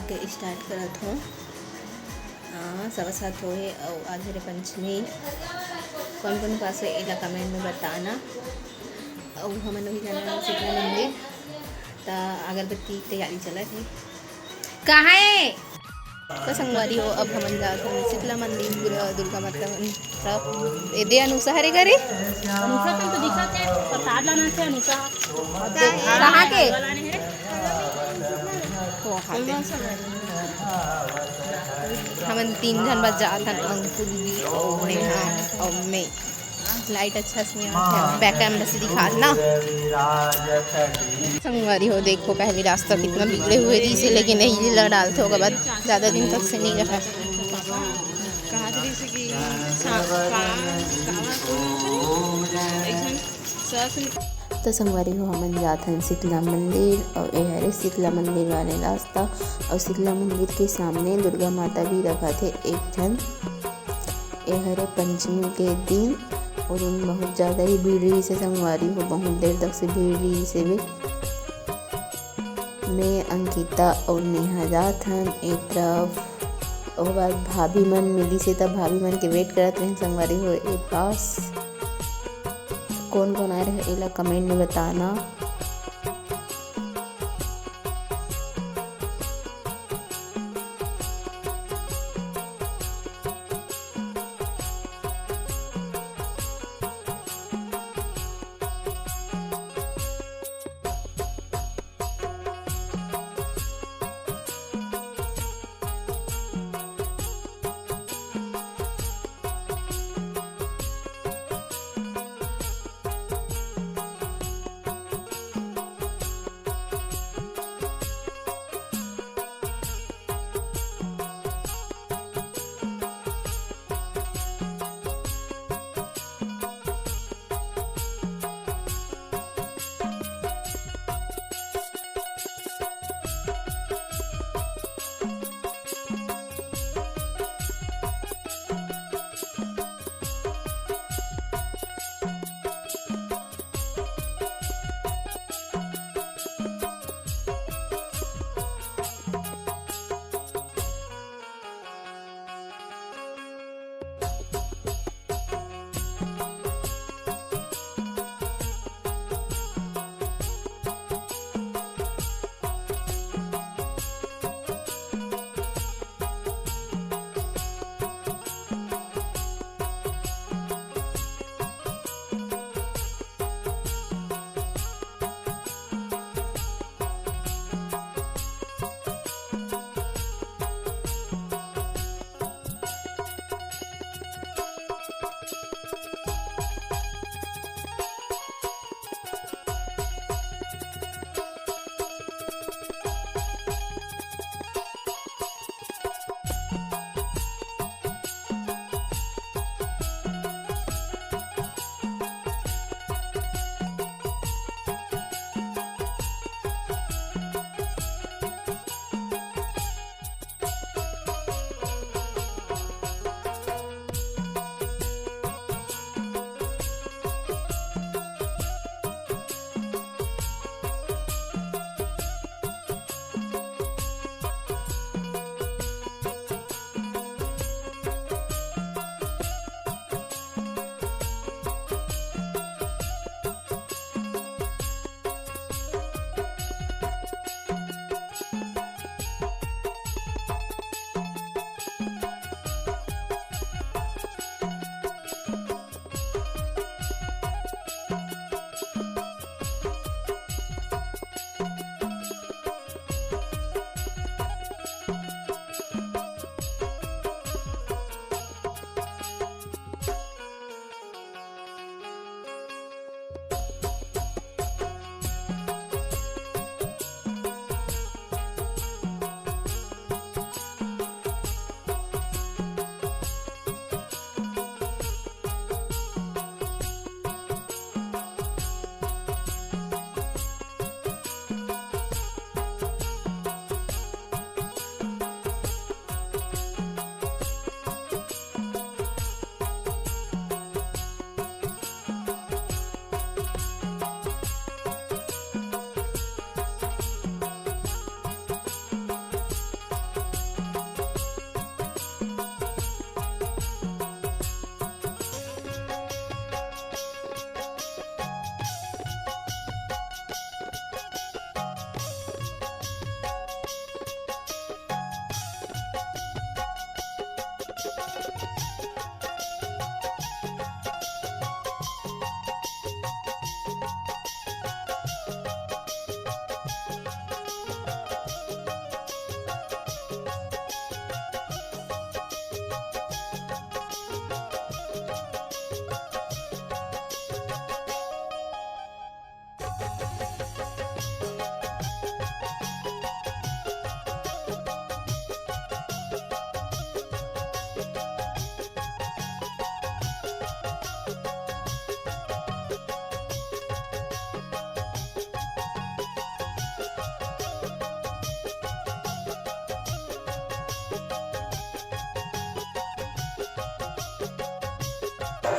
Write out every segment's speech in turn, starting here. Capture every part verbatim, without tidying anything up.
के start करत हों। अ, सवा सात होहे अउ आज हरे पंचमी। कौन कौन उपास हे, एला comment में बताना। अउ हमन वही जाना शीतला मंदिर, त अगरबत्ती के तैयारी चलत हे। कहाँ हे? तो संगवारी हो, अब हमन जात हन शीतला मंदिर, दुर्गा माता मंदिर। ए दे अनुसा हरे करे। अनुसा तो दिखत हे, प्रसाद लाना हे अनुसा। कहाँ के? वाला ने हे। वो खाते। हमन तीन झन बस जात हन, अंकुर दीदी अउ नेहा अउ मैं। Light अच्छा से नहीं आत हे, back camera से दिखात ना। संगवारी हो, देखो, पहले रास्ता कितना बिगड़े हुए रहिसे, लेकिन यही ला डालथे, ओकर बाद ज्यादा दिन तक से नहीं रहा। कहा रहिसे कि सा-, का-, कावा कोनो करे? एक झन सास तो संगवारी हो, हमन जात हन शीतला मंदिर, अउ ए हरे शीतला मंदिर वाले रास्ता। अउ शीतला मंदिर के सामने दुर्गा माता भी रखत हे एक झन। ए हरे पंचमी के दिन, ओ दिन बहुत ज्यादा ही भीड़ रहिसे संगवारी हो, बहुत देर तक से भीड़ रहिसे बे। मैं, अंकिता अउ नेहा जात हन ए तरफ। ओकर बाद भाभी मन मिलिसे, त भाभी मन के wait करत रहेन संगवारी हो ए पास। कौन कौन आए रहे, एला comment में बताना।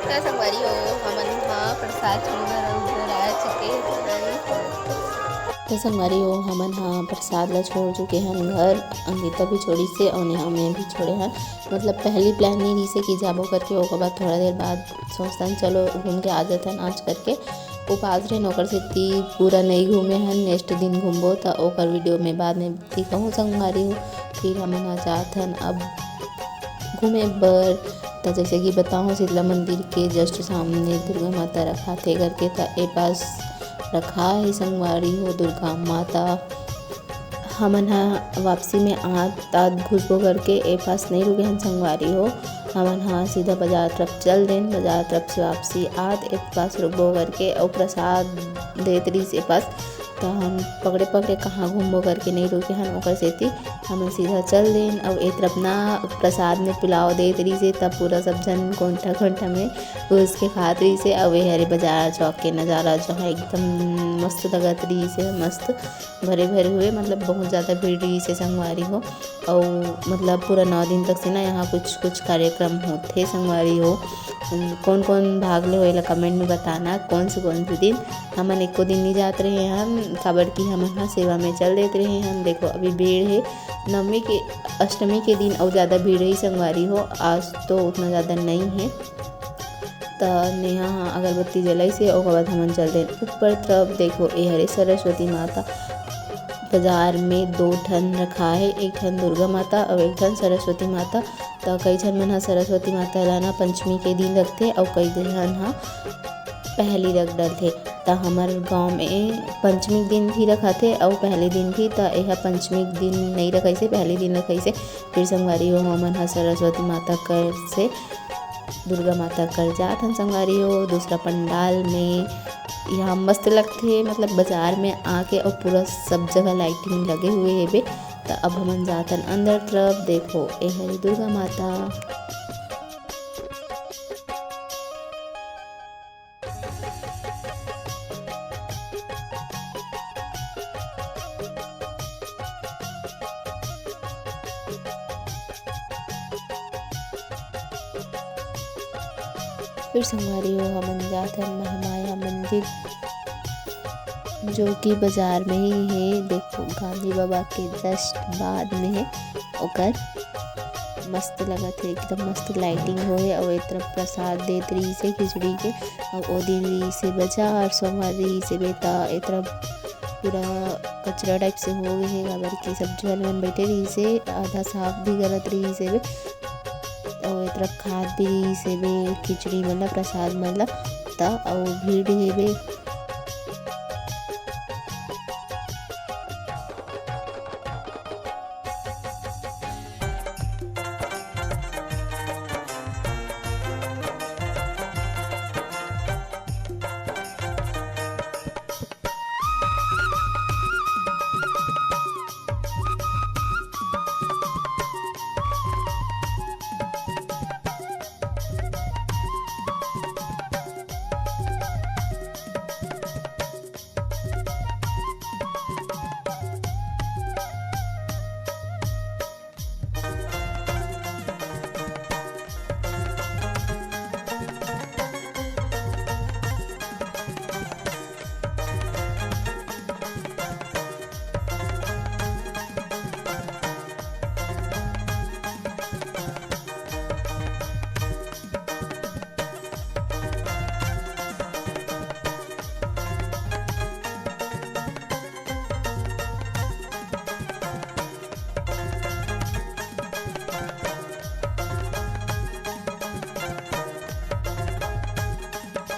त संगवारी हो, हमन ह प्रसाद छोड़ बर अउ घर आ चुके हन। त संगवारी हो, हमन ह प्रसाद ला छोड़ चुके हन घर, अंकिता भी छोड़िस हे अउ नेहा मैं भी छोड़े हन। मतलब पहली plan नइ रहिस हे कि जाबो करके, ओकर बाद थोड़ा देर बाद सोचथन चलो घूम के आ जाथन आज करके। उपास रहे न ओकर सेती पूरा नइ घूमे हन, next दिन घूमबो त ओकर video में बाद में दिखाहूँ संगवारी हो। फिर हमन ह जाथन अब घूमे बर। त जैसे कि बताहूँ, शीतला मंदिर के just सामने दुर्गा माता रखाथे करके, त ए पास रखा हे संगवारी हो दुर्गा माता। हमन ह वापसी में आत आत घुसबो करके ए पास नइ रुके हन संगवारी हो। हमन ह सीधा बाजार तरफ चल देन, बाजार तरफ से वापसी आत ए पास रुकबो करके अउ प्रसाद देत रहिस ए पास। त हम पकड़े पकड़े कहाँ घूमबो करके नइ रुके हन, ओकर सेती हमन सीधा चल देन। अउ ए तरफ ना प्रसाद में पुलाव देत रहिस हे, त पूरा सब झन कोंठा कोंठा में घुस के खात रहिस हे। अउ ए हरे बाजार चौक के नजारा जो है एकदम मस्त लगत रहिस हे, मस्त भरे भरे हुए, मतलब बहुत ज़्यादा भीड़ रहिस हे संगवारी हो। अउ मतलब पूरा नौ दिन तक से ना यहाँ कुछ कुछ कार्यक्रम होथे संगवारी हो। कौन कौन भाग ले होएला comment में बताना, कौन से कौन से दिन। हमन एको दिन नहीं जात रहे हन, काबर कि हमन ह सेवा में चल देत रहे हन। देखो अभी भीड़ हे, नवमी के, अष्टमी के दिन अउ ज़्यादा भीड़ रही संगवारी हो, आज तो उतना ज़्यादा नहीं है। त नेहा ह अगरबत्ती जलाइस हे, ओकर बाद हमन चल देन ऊपर तरफ। देखो, ए हरे सरस्वती माता। बाजार में दो ठन रखा है, एक ठन दुर्गा माता अउ एक ठन सरस्वती माता। त कई झन मन ह सरस्वती माता ला ना पंचमी के दिन रखथे अउ कई झन ह पहली रख डरथे। त हमर गांव में पंचमी के दिन भी रखाथे अउ पहली दिन भी, त एहा पंचमी के दिन नइ रखाइसे, पहली दिन रखाइसे। फिर संगवारी हो, हमन ह सरस्वती माता कर से दुर्गा माता कर जात हन संगवारी हो, दूसरा पंडाल में। यहाँ मस्त लगथे, मतलब बाजार में आके अउ पूरा सब जगह lighting लगे हुए हेबे। त अब हमन जात हन अंदर तरफ। देखो, ए हरे दुर्गा माता। फिर संगवारी हो, हमन जात हन महामाया मंदिर, जो कि बाजार में ही है। देखो, गांधी बाबा के just बाद में है ओकर। मस्त लगत है, एकदम मस्त lighting होए, अउ ए तरफ प्रसाद देत रहिस हे खिचड़ी के, अउ ओ दिन रहिस हे बाजार, सोमवार रहिस हे बेटा, ए तरफ पूरा कचरा type से हो गए हे, काबर कि सब झन मन बैठे रहिस हे, आधा साफ भी करत रहिस हे बे, अउ ए तरफ खात भी रहिस हे बे खिचड़ी मन ला, प्रसाद मन ला, त अउ भीड़ हे बे।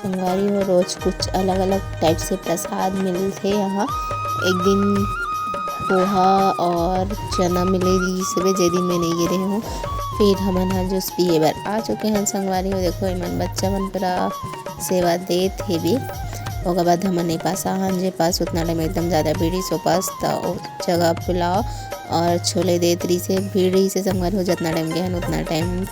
संगवारी हो, रोज कुछ अलग-अलग type से प्रसाद मिलथे यहाँ। एक दिन पोहा और चना मिले रहिस हवे, जे दिन मैं नइ गे रहे हूँ। फिर हमन ह जूस पिए बर आ चुके हन संगवारी हो। देखो, एमन बच्चा मन पूरा सेवा देत हेबे। ओकर बाद हमन ए पास आहन, जे पास उतना टाइम एकदम ज़्यादा भीड़ रहिस, ओ पास त ओ जगह पुलाव और छोले देत रहिस हे, भीड़ रहिस हे संगवारी हो, जतना टाइम गे हन उतना टाइम